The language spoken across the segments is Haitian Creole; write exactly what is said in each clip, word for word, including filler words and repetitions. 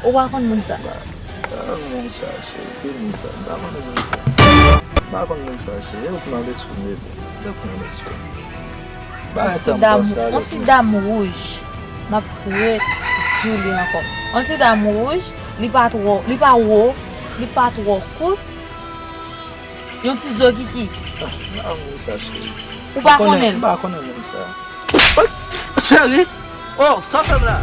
Ou pa konn moun sa? M pa konn moun sa, cheri. Ki moun sa? M pa konn moun sa. M pa konn moun sa, cheri. Ou pran lespri m, bebe. Ou pran lespri m. Ba yon ti dam wouj. M ap redi w li ankò. Yon ti dam wouj, li pa twò, li pa wo, li pa twò kout. Yon ti zo kiki. Ah, m pa konn moun sa, cheri. Ou pa konnen l? M pa konnen moun sa. Cheri! Oh, sa w fè m la?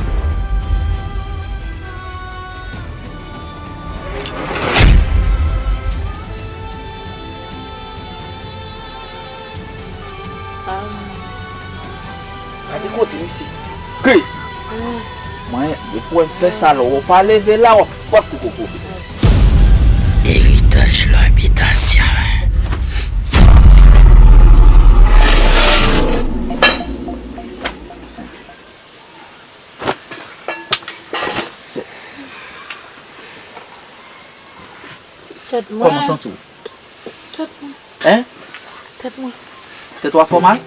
Gade koze mesye. Kriz! Mwen, depi w fè sa la, w pa leve la, w ap pòt pou koko. Eritaj lò abitasyon. Tèt mwen. Kòman w santi w? Tèt mwen. Hein? Tèt mwen. Tèt ou a fè w mal?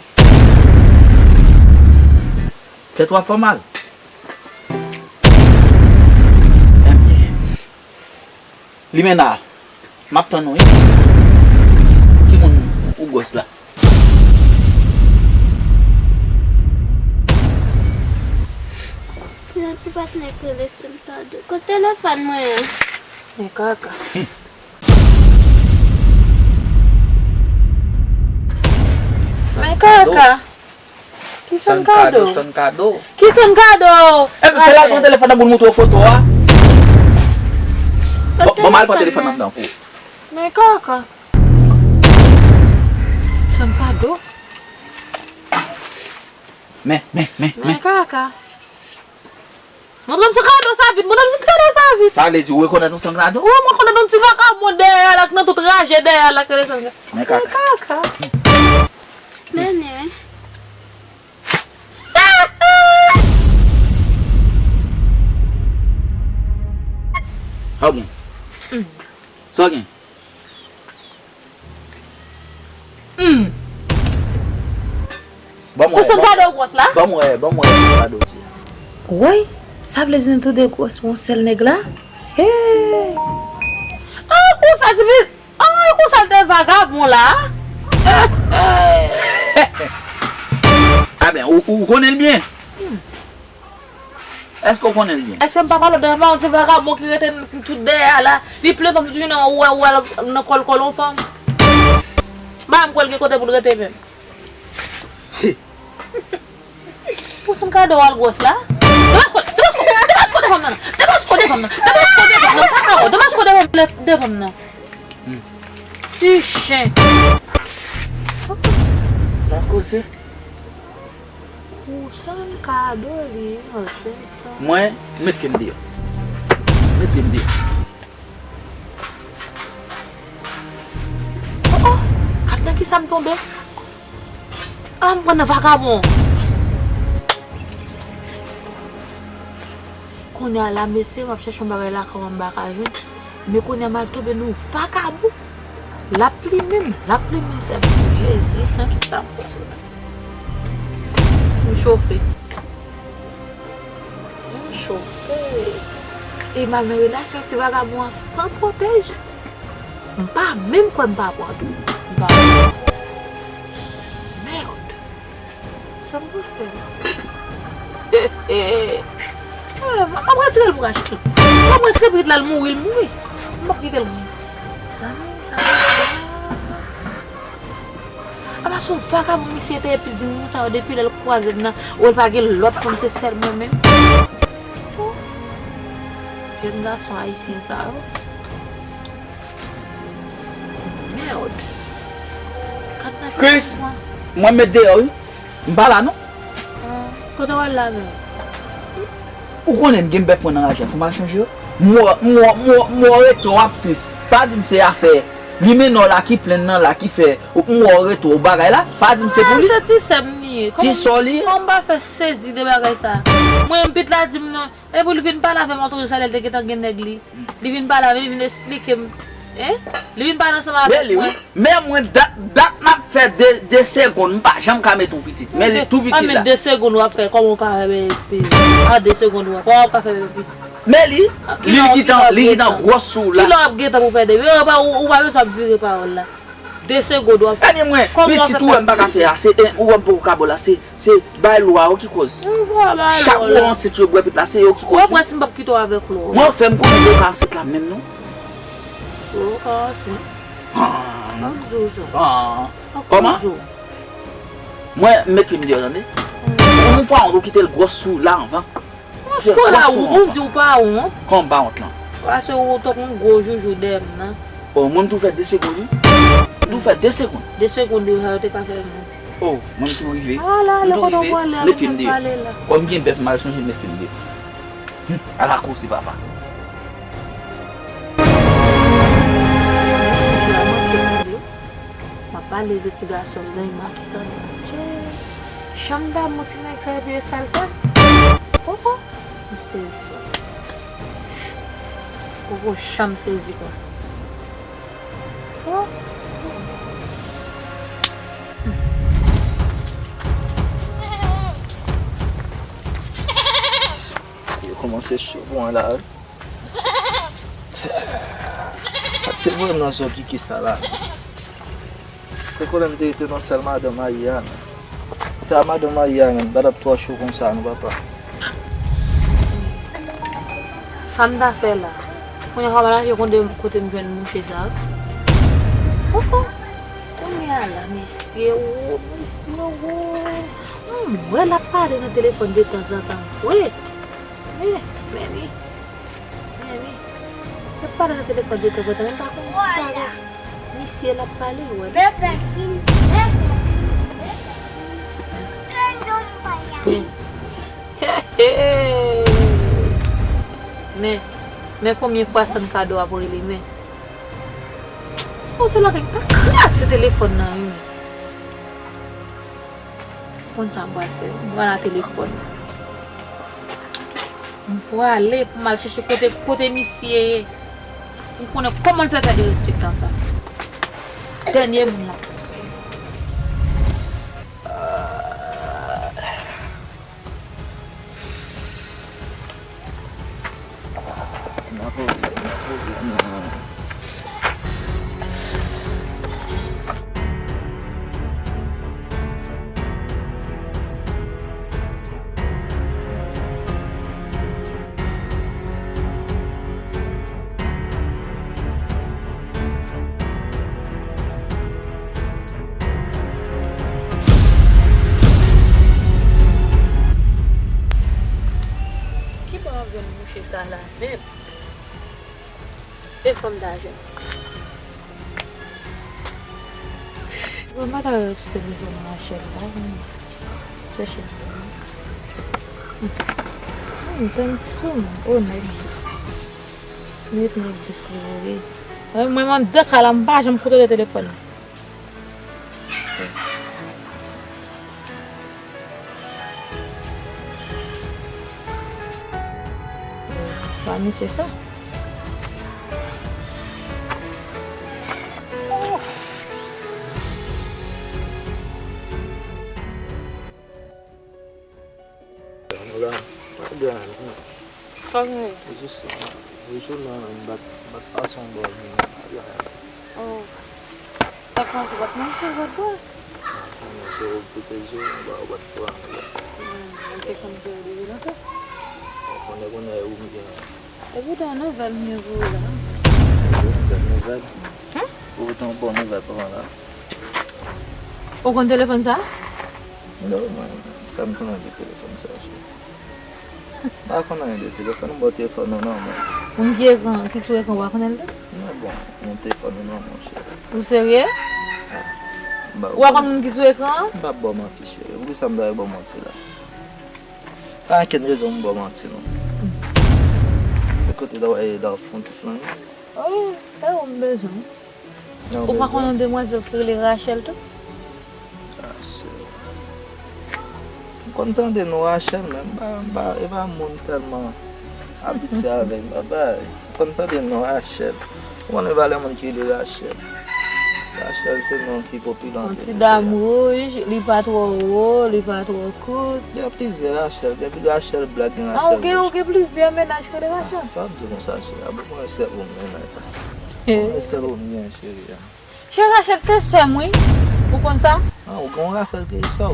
Tèt ou a fè w mal? Ebyen, Limena, m ap tann ou, wi. Ki moun ou gwòs la? Yon ti patnè k rele Sentado. Kot telefòn mwen an? Men kaka. Men kaka. Ki San Kado? San Kado. Ki San Kado? Ebyen, fè l al pran telefòn nan pou l montre w foto a. Bon, bon, m al pran telefòn nan pou ou. Men kaka. San Kado. Men, men, men, men. Men kaka. Montre m San Kado sa vit, montre m San Kado sa vit. Sa vle di ou rekonèt yon San Kado? Wi, mwen rekonèt yon ti vakabon dèyè a la, k nan tout raje dèyè a la, k rele San Kado. Men kaka. Men kaka. Nene. Ah bon. Sa w gen? Hmm. Ban m wè, San Kado gwòs la? Ban m wè, ban m wè San Kado ti. Woy, sa vle di nou tou de gwòs pou yon sèl nèg la? Hey! Ah, konsa ti pi, ah, konsa l te vagabon la? Ah ben, ou, ou konnen l byen? Èske w konnen l byen? Èske m pa pale w de yon ti vagabon ki rete tout dèyè a la? Li plen fanm tout jounen, ou wè, ou wè l nan kòl kòl yon fanm. Ba m kwè l gen kote pou l rete menm. Pou San Kado al gwòs la? Depasko, depasko, depasko de fanm nan. Depasko de fanm nan. Depasko de fanm nan. Depasko de fanm nan. Ti chen. La koze. Pou San Kado vin ansent. Mwen, met pye m deyò. Met pye m deyò. Oh, oh, gad nan kisa m tonbe. Ah, m pran nan vagabon. Kounye a la, mesye, m ap chèche yon bagay lakay mwen m pa ka jwenn. Men kounye a, m al tonbe nan yon vagabon. L ap plimen m, l ap plimen sè m. Jezi, nan ki sa m pran la? M chofe. M chofe. E m al nan relasyon ti vagabon an san pwotèj. M pa menm kwè m pa pran tou. M pa pran. Mèd. Sa m pou fè? M ap retire l pou rache tou. M ap retire pitit la, l mouri, l mouri. M p ap kite l mouri. Zanmi, zanmi. Apa se yon vagabon misye te epi di moun sa yo depi lè l kwaze m nan, ou wè l pa gen lòt fanm, se sèl mwen menm. Jèn gason ayisyen sa yo. Mèd. Chris, mwen met deyò wi. M pa la non. Ah, kote w al la menm? Ou konnen m gen bèf mwen nan raje a, fò m al chanje yo. M wè, m wè, m wè, m wè w rete w ap tris. Pa di m se afè Limena w la ki plenn nan la ki fè m wè w rete w bagay la. Pa di m se pou li. Ah, se ti sè m li ye. Ti sè w li ye? Kòman m pa fè sezi de bagay sa? Mwen, m pit la di m non. Epi li vin pale avè m, antre sa lè l te gentan gen nèg li. Li vin pale avè m, li vin esplike m. Hein? Li vin pale ansanm avèk mwen. Men mwen, dat, dat m ap fè de, de segonn, m pa janm ka mete yon pitit. Men li tou pitit la. An, men de segonn w ap fè, kòman w ka fè bebe? An de segonn w ap, kòman w ka fè bebe pitit? Men li, li gentan, li gentan gwòs sou la. Kilè w ap gentan pou fè de, ou pa, ou, ou pa bezwen ap vire pawòl la. De segond w ap fè. Ebyen mwen, pitit ou wè m pa ka fè a, se, en, ou wè m poko ka ba w la, se, se bay lwa yo ki koz. Chak ou ansent yo bwè pit la, se yo ki koz. Ou wè si m p ap kite w avèk lwa. Mwen fè m konnen ou ka ansent la menm non. Ou ka ansent. M ap di w sa. Kòman? Mwen met pye m deyò tande. Ou pa wont ou kite l gwòs sou la anvan. Paske w la ou, ou di ou pa wont. Kòman m pa wont lan? Paske ou tankou yon gwo joujou dèyè m nan. O, mwen m tou fè de segonn wi. M tou fè de segonn. De segonn wi, sa yo te ka fè moun. O, mwen m tou rive. M tou rive. Met pye m deyò. Kòm gen bèf m al chanje met pye m deyò. Hum, ala koze papa. M ap pale de ti gason m zanmi m ak tande. Tchè. Janm damou ti nèg sa epi e sa l fè. Koko. M sezi. Koko janm sezi konsa. Oh. Yo kòmanse cho pou mwen la wi. Sa k te voye m nan zò kiki sa la? Koko lè m te rete nan sèl madanm mayi a, men. Te a madanm mayi a, men, m pa t ap twò cho konsa, non, papa. Sa m ta fè la? Kounye a, fò m al achte kote, kote m jwenn mouche sa. Koko! Kounye a la, mesye wo, mesye wo. M wè l ap pale nan telefòn de tanzantan vre. Men, men li, men li, l ap pale nan telefòn de tanzantan, men m pa konn si sa gen. Misye l ap pale, wè. Men, men, men konbyen fwa San Kado ap rele, men. Bon, se lòt nèg ta kraze telefòn nan, wi. Konn sa m pral fè, m pral nan telefòn. M prale pou m al chèche kote, kote misye ye. Pou m konnen kòman l fè fè derespektan sa. Dènye moun la. Ki bò w ap jwenn mouche sa la menm? E fò m ta jwenn. Bon, m pa ta resite telefòn Rachel la, men chèche m. Hmm, tann sou m. O, nèg dous. Met nèg dous li voye. Mwen, mwen, mwen, de ka la, m pa janm kontwole telefòn. Ba misye sa. Sa gen? Jis, jis nan bat, bat fason bò vini. Oh. Sa kòmanse bat manje, bat bwè. Non, se ou ki te di, ou ba, ou bat fwa, ou bat fwa. Hmm, ou te konn fè yo depi lontan? Ou konnen, konnen ou m gen. E poutan nouvèl m gen pou ou la. Nouvèl, nouvèl. Hmm? Ou pote yon bon nouvèl pou mwen la. Ou konn telefòn sa? Non, mwen, sa m konnen de telefòn sa, cheri. M pa konn anyen de telefòn, m ba w telefòn ou nan men. Moun ki ekran, ki sou ekran, w pa konnen l tou? Men bon, yon telefòn ou nan men, cheri. Ou serye? Ah, m pa... Ou pa konn moun ki sou ekran an? M p ap ba w manti, cheri. Poukisa m ta ba w manti la? Pa gen okenn rezon pou m ba w manti, non. Se kote la w, la w fè yon ti flann. Oh, e ou m bezwen. Ou pa konn yon demwazèl ki rele Rachel tou? Rachel. M konn tande non Rachel, men m pa, m pa, e pa moun tèlman abitye avè m, papa. M konn tande non Rachel. Ou konnen valè moun ki rele Rachel. Rachel se non ki popilè an Venezuela. Yon ti dam wouj, li pa twò wo, li pa twò kout. Gen plizyè Rachel, gen Rachel Black, gen Rachel wouj. Ah, ou gen, ou gen plizyè mennaj k rele Rachel? Ah, sa ap di konsa, cheri. Ah, bon, mwen sèl ou mennaj. Mwen sèl ou mennaj, cheri. Cheri, Rachel se sè m, wi. Ou konn sa? Ah, ou gen yon Rachel ki sè w.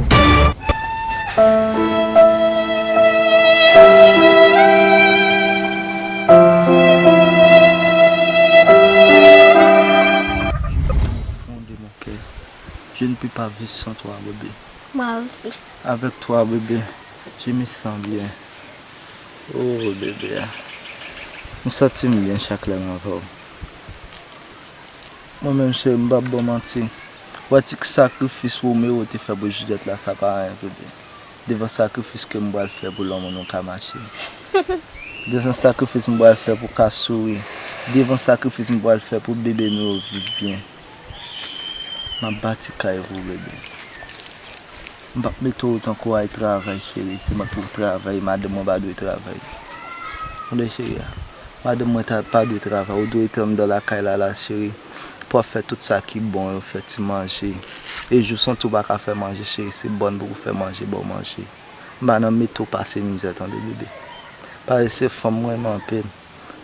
Fond de mon cœur, je ne peux pas vivre sans toi, bébé. Moi aussi. Avec toi, bébé, je me sens bien. Oh, bébé, m santi m byen chak lè m avè w. Mwen menm, cheri, m p ap ba w manti. Wè ti sakrifis Romeo te fè pou Juliette la, sa pa anyen, bebe. Devan sakrifis ke m pral fè pou lanmou nou ka mache. Devan sakrifis m pral fè pou ka souri. Devan sakrifis m pral fè pou bebe nou yo viv byen. M ap bati kay pou ou, bebe. M p ap mete w tankou w al travay, cheri. Se mwen pou w travay, madanm mwen pa dwe travay. Tande, cheri a. Madanm mwen ta, pa dwe travay. Ou dwe rete anndan lakay la, la, cheri. Pou w ap fè tout sa ki bon yo, fè ti manje. E jou w santi w pa ka fè manje, cheri, se bòn pou w fè manje, ba w manje. M pa nan mete w pase mizè, tande, bebe. Paske se fanm mwen renmen anpil.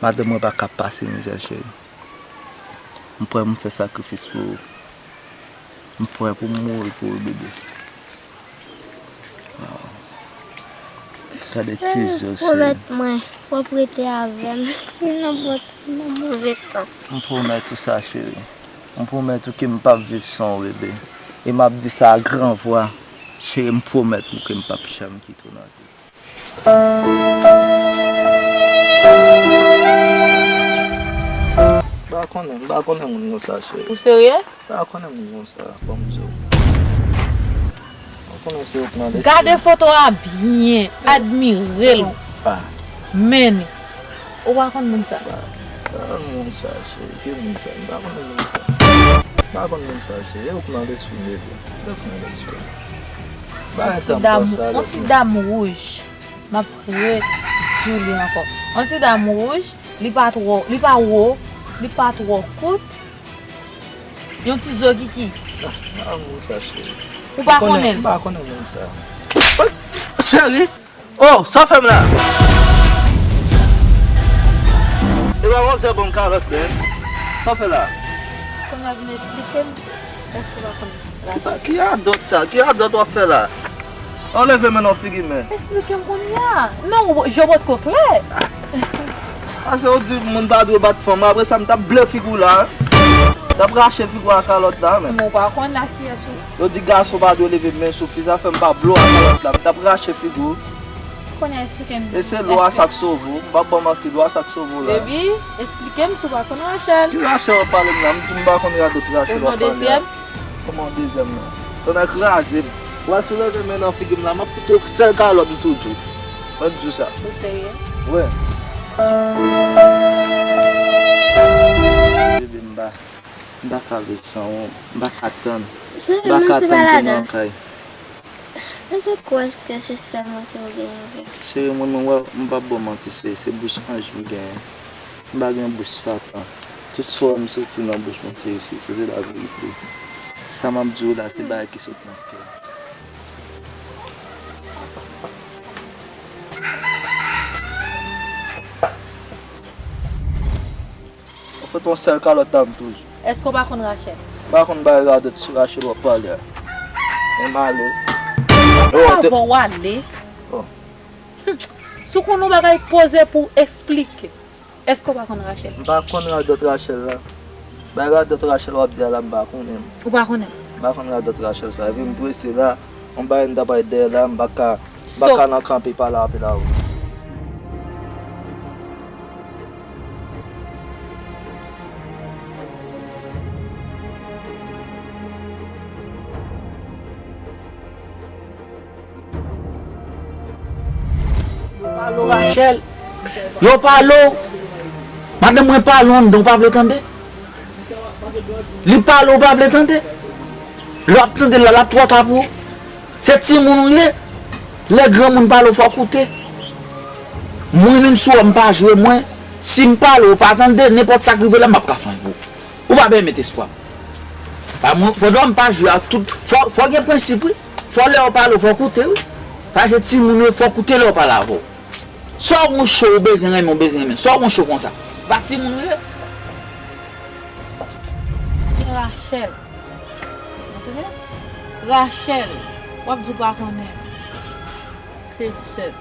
Madanm mwen pa ka pase mizè, cheri. M prè pou m fè sakrifis pou ou. M prè pou m mouri pou ou, bebe. Waw. Gade ti je w, cheri. Pwomèt mwen, w ap rete avè m. Ni nan bon, ni nan move tan. M pwomèt ou sa, cheri. M pwomèt ou ke m p ap viv san ou, bebe. E m ap di sa a gran vwa. Cheri, m pwomèt ou ke m p ap janm kite w nan vi m. M pa konnen, m pa konnen moun konsa, cheri. Ou serye? M pa konnen moun konsa, fò m di w. M pa konnen si ou k nan lespri. Gade foto a byen, admire l. Ah. Men, ou pa konn moun sa? M pa, m pa konn moun sa, cheri. Ki moun sa? M pa konnen moun sa. M pa konn moun sa, cheri. E ou k nan lespri m, bebe. E ou k nan lespri m. Ba yon tan m panse avèk ou. Yon ti dam wouj. M ap redi w li ankò. Yon ti dam wouj, li pa twò, li pa wo, li pa twò kout. Yon ti zo kiki. Ah, ah, moun sa, cheri. Ou pa konnen l? M pa konnen moun sa. Cheri! Oh, sa w fè m la? E pa manzè ban m kalòt, men. Sa w fè la? Kounye a vin esplike m. Èske w pa konnen? Ki pa, ki radòt sa? Ki radòt w ap fè la? Anleve men nan figi m, men. Esplike m kounye a. Non, je potko klè. Paske ou di moun pa dwe bat fanm, apre sa m t ap ble figi w la. M t ap rache figi w a kalòt la, men. Men ou pa konn a kiyès ou. Yo di gason pa dwe leve men sou fi, sa fè m pa ble w a kalòt la. M t ap rache figi w. Kounye a esplike m. E se lwa sa k sove w. M p ap ba w manti, lwa sa k sove w la. Baby, esplike m si w pa konn Rachel. Ki Rachel w ap pale m la? M di m pa konn radòt Rachel w ap pale a. Ou pran dezyèm? Kòman dezyèm nan? Tonnè kraze m. Ou wè si w leve men nan figi m la, m ap fout ou sèl kalòt m toujou. Mwen di w sa. Ou serye? Wi. Bebe, m pa, m pa ka viv san ou. M pa ka tann. M pa ka tann pou m nan kay. Èske w kwè ke se sèl mwen ki w genyen vre? Cheri, mwen menm, wè, m p ap ba w manti, cheri, se bouch anj m genyen. M pa gen bouch Satan. Tout sa w wè m soti nan bouch mwen, cheri, se, se, se laverite. Sa m ap di w la, se bagay ki sot nan kè. Ou fout yon sèl kalòt nan m toujou. Èske w pa konn Rachel? M pa konn bay radòt Rachel w ap pale a. Men m ale. Avan w ale. Oh. Hmm. Si w konn yon bagay, poze pou w esplike. Èske w pa konn Rachel? M pa konn radòt Rachel la. Bay radòt Rachel w ap di a la, m pa konnen. Ou pa konnen? M pa konn radòt Rachel sa. Epi m prese la, yon bagay m ta pral dèyè la, m pa ka, m pa ka nan kanpe pale avè w. Yo pale w, Rachel. Yo pale w. Madanm mwen pale w anndan, w pa vle tande. Li pale w, w pa vle tande. Lè w ap tande l la, l ap twò ta pou ou. Se timoun ou ye. Lè granmoun pale w, fò w koute. Mwen menm, si w wè m pa jwe mwen, si m pale w, w pa tande, nenpòt sa k rive la, m ap ka fè pou ou. Ou pa bezwen met espwa. Pa mwen, pandan m pa jwe ak tout, fò, fò gen prensip, wi. Fò lè yo pale, fò koute, wi. Paske timoun yo, fò koute lè yo pale avè w. Sa w gon cho, ou bezwen renmen, ou bezwen renmen. Sa w gon cho konsa. Pa timoun ou ye. Gen Rachel. Ou tande? Rachel. W ap di w pa konnen. Se sè m.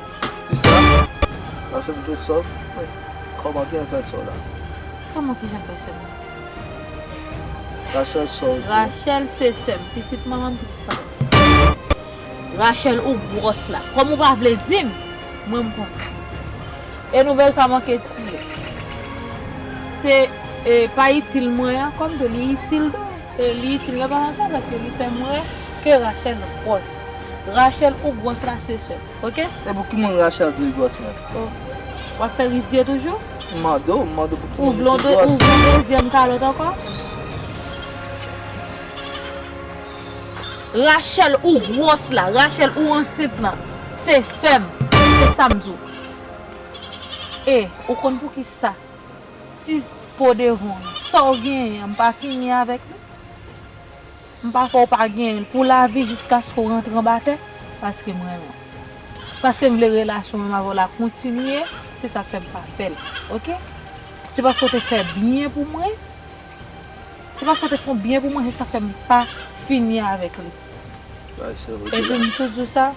Kisa? Rachel te sè w? Wi. Kòman ki jan fè sè w la? Kòman ki jan fè sè m? Rachel sè w. Rachel se sè m. Pitit manman m, pitit papa m. Rachel ou gwòs la. Kòm ou pa vle di m, mwen m konnen. E nouvèl sa manke tiye. Se, e, pa itil mwen an, kòm ke li itil tou. E li itil nan pa sa, paske li fè m wè ke Rachel gwòs. Rachel ou gwòs la, se sè m. Oke? E pou ki moun Rachel vle gwòs menm? Oh. W ap fè rizye toujou? M mande w, m mande w pou ki moun li vle gwòs. Ou vle yon dezyèm kalòt ankò? Rachel ou gwòs la, Rachel ou ansent lan. Se sè m, se sa m di w. E, ou konn poukisa ti po devan w, sa w genyen an, m pa fini avèk li? M pa fè w pa genyen l pou lavi jiskaske w rantre anba tè, paske m renmen w. Paske m vle relasyon mwen avè w la kontinye, se sa k fè m pa fè l, oke? Se paske w te fè byen pou mwen, se paske w te fè byen pou mwen, se sa k fè m pa fini avèk li. Epi m tou di w sa,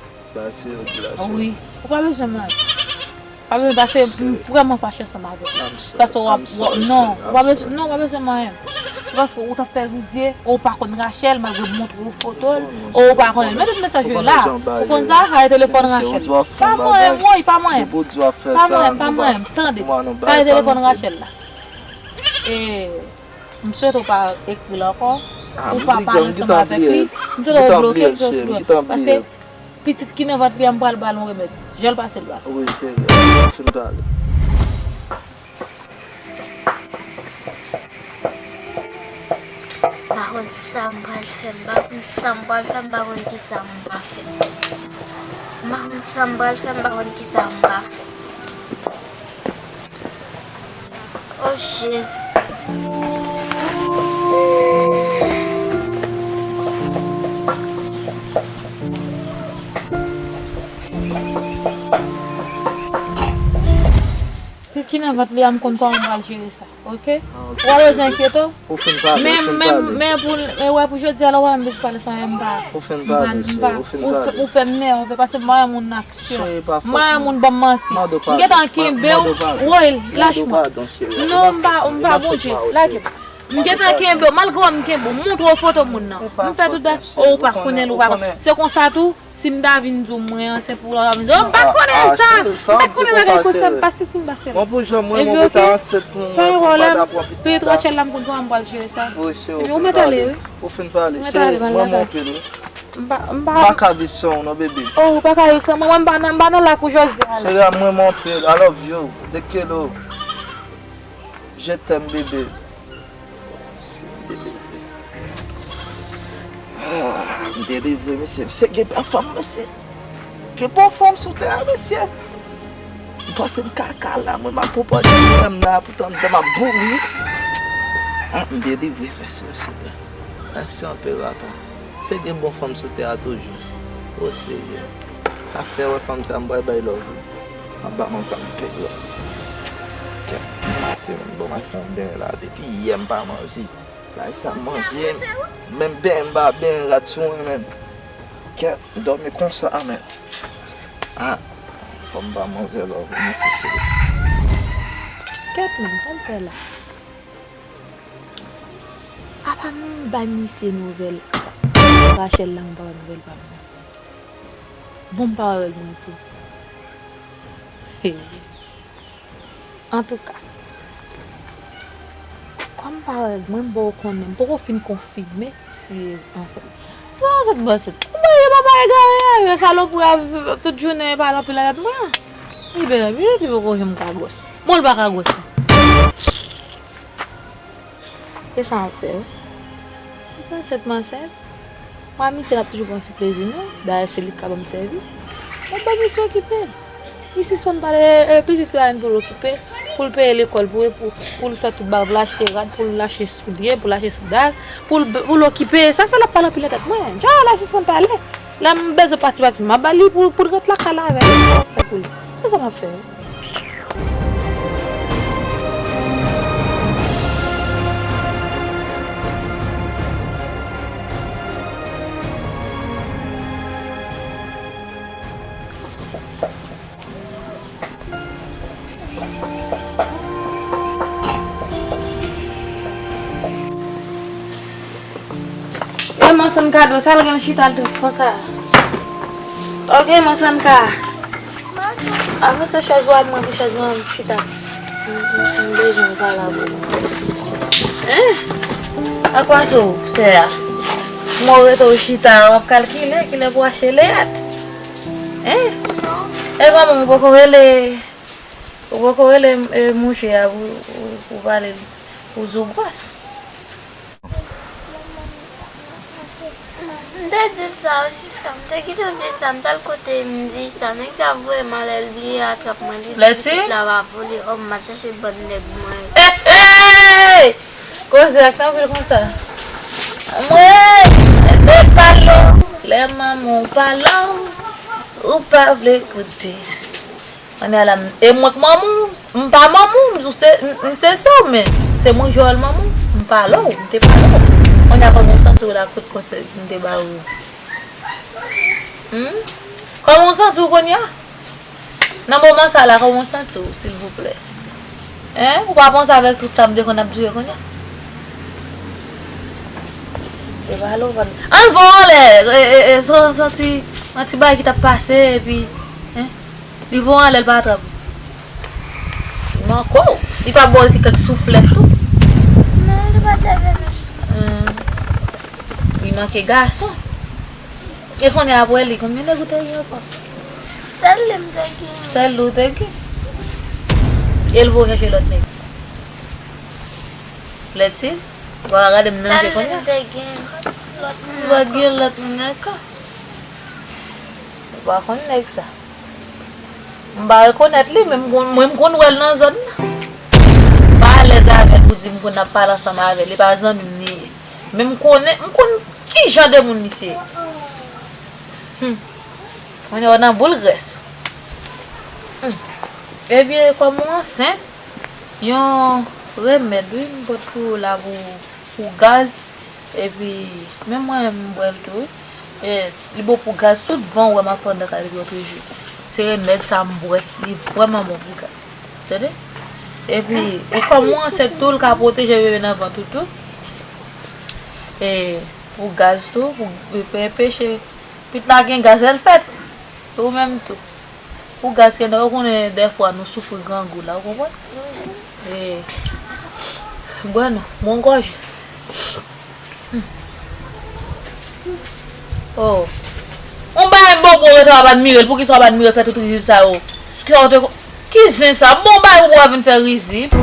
wi, ou pa bezwen mwen. Pa bezwen, paske m vrèman fache ansanm avè w. Paske w ap, w ap, non, ou pa bezwen, non, ou pa bezwen manyen m. Se paske ou t ap fè rizye, ou pa konn Rachel, malgre m montre w foto l, ou pa konnen l. Men tout mesaj yo la, ou konn sa, sa e telefòn Rachel. Pa manyen m, woy, pa manyen m. Pa manyen m, pa manyen m, tande. Sa e telefòn Rachel la. E, m swete w pa ekri l ankò, ou pa pale ansanm avèk li. M swete w bloke l sou screen. Paske pitit ki nan vant li a, m pral ba l yon remèd. Jan l pase l pase. Wi, cheri, fin pale. M pa konn sa m pral fè, m pa konn sa m pral fè, m pa konn kisa m pa fè. M pa konn sa m pral fè, m pa konn kisa m pa fè. Oh, Jezi. Pitit ki nan vant li a, m konn kòman m pral jere sa, oke? Ah, oke. Ou pa bezwen enkyete w. Ou fin pale, ou fin pale. Men, men, men pou, men wè pou jodi a la, w wè m bezwen pale sa, m pa, m pa, m pa, ou fè, ou fè m nève, paske m pa renmen moun nan. M pa yon moun ban m manti. M gentan kenbe w. Woy, lach mwen. Non, m pa, m pa Bondye. Lage m. M gentan kenbe w. Malgre w m kenbe w. M montre w foto moun nan. M fè tout bagay. Oh, ou pa konnen l, ou pa konnen. Se konsa tou, si m ta vin di w mwen ansent pou w la, w ta vin di, oh, m pa konnen sa. M pa konnen bagay konsa, m pa sezi, m pa sezi. Mwen pou jan mwen, mwen pou ta ansent pou mwen, pou m pa ta pran pitit la. Rachel la, m konn kòman m pral jere sa. Epi ou mèt ale, wi. Ou fin pale, cheri, mwen monte, wi. M pa, m pa. M pa ka viv san w non, bebe. Oh, ou pa ka viv san mwen, mwen m pa nan, m pa nan lakou jodi a la. Cheri a mwen montre, I love you. Te quiero. Je t'aime, bebe. Ah, m delivre, mesye. Mesye, gen bèl fanm, mesye. Gen bon fanm sou tè a, mesye. M panse m kaka la, mwen m ap pran pòz mwen menm la, poutan m ap bouri. Ah, m delivre, mesye, mesye. Mèsi anpil, papa. Se gen bon fanm sou tè a toujou. O Seyè. Pa fè wè fanm sa, m pral bay love. M ap ba mwen sa m peye. Kèt, m pase menm, bon, mwen fè yon benyen la. Depi yè m pa manje. Lay sa m manje, menm benyen m pa benyen rat sou mwen, menm. Kèt, m dòmi konsa, a, menm. Ah, fò m ba manzè love, mèsi, Seyè. Kèt, menm, sa m fè la? Apa m bay misye nouvèl Rachel la, m pa wè nouvèl pa m nan. Bon, m pa wè règ mwen tou. Antouka, kòm m pa wè règ mwen, m poko konnen, m poko fin konfime si ansent. Si ansent, m ansent. Kòman yo pa bay egare a, yo salopri a, tout jounen yo pale anpil avèk mwen. Li byen, li poko janm ka gwòs. Bon, l pa ka gwòs non. E sa m ap fè, wi. Sa sèt m ansent. Mwen, misye n ap toujou pran ti plezi nou. Dayè, se li k ka ban m sèvis. Mwen ban misye okipe l. Li sispann pale, e, pitit la, pou l okipe. Pou l peye lekòl, pou, pou, pou l fè tout bagay, pou l achte rad, pou l achte soulye, pou l achte sandal, pou l, pou l okipe, sa fè l ap pale anpil nan tèt mwen. Jan la sispann pale. Lè m bezwen pati, pati, m ap ba li pou, pou l ret lakay la avè l. Sa m ap fè pou li? Se sa m ap fè. E Mansann Kado, sa l gen chita l tris konsa? Ok, Mansann Ka. Avanse chèz ou a mwen pou chèz mwen chita. M, m, m bezwen pale avè w. Hein? Akwa sou, sè a. Mwen rete w chita, w ap kalkile kilè pou achte leyat. Hein? E kòman ou poko rele, ou poko rele, e, mouche a pou, pou, pou pale pou zougwas? M te di l sa, Siska, m te gentan di l sa, m t al kote m di sa, nèg sa voye m ale, l bliye atrap mwen, li di pitit la va vole, o m al chache bann nèg mwen. Hey, hey! Koze ak tanpri konsa. Mwen, de pale w, lè manman w pale w, ou pa vle koute. Kounye a la, m, e mwen k manman w, m pa manman w, m di w se, m, m se sè w, men se mwen k jwe wòl manman w, m pale w, m te pale w. Kounye a kòman w santi w la, kote konsèy m te ba ou? Hmm? Kòman w santi w kounye a? Nan moman sa la, kòman w santi w, silvouplè? Hein? Ou pa panse avèk tout sa m te konn ap di w yo kounye a? Te pale w, pale. Ann voye w anlè, e, e, e, se, se yon ti, yon ti bagay ki t ap pase, epi, hein? Li voye w anlè, l pa trap. Li manke w. Li pa ba w ti kèk souflèt tou? Non, li pa t leve mesye. Hmm. Li manke gason. E kounye a apre li, konbyen nèg ou te gen ankò? Sèl li m te gen. Sèl li w te gen? E l voye w chache lòt nèg? Lètid? Ou pa gade m nan je kounye a? Sèl li m te gen. Lòt moun ankò. Ou pa t gen lòt moun ankò? Ou pa konn nèg sa? M pa rekonèt li, men m konn, mwen m konn wè l nan zòn nan. M pa alèz avè l pou di m konn ap pale ansanm avè l, e pa zanmi m li ye. Men m konnen, m konn ki jan de moun misye ye. Hmm. Mwen wè nan boul grès. Hmm. Ebyen, kòm ou ansent, yon remèd, wi, m pot pou ou la pou, pou gaz. Epi, menm mwen menm, m bwè l tou, wi. E, li bon pou gaz, tout van ou wè m ap fè anndan kay la depi lòt jou. Se remèd sa m bwè, li vrèman bon pou gaz. Tande? Epi, e kòm ou ansent tou, l ka pwoteje bebe nan vant ou tou. E, pou gaz tou, pou, pou enpeche pitit la gen gaz lè l fèt. E ou menm tou. Pou gaz ke nan, ou konnen dèfwa nou soufri grangou la, ou konprann? E, bwè non, bon gòje. Hmm. Oh. On bagay m bon pou rete w ap admire l, poukisa w ap admire fè tout rizib sa yo? Ki sa w te ko-, ki zen sa? M bon bagay pou w ap vin fè rizib.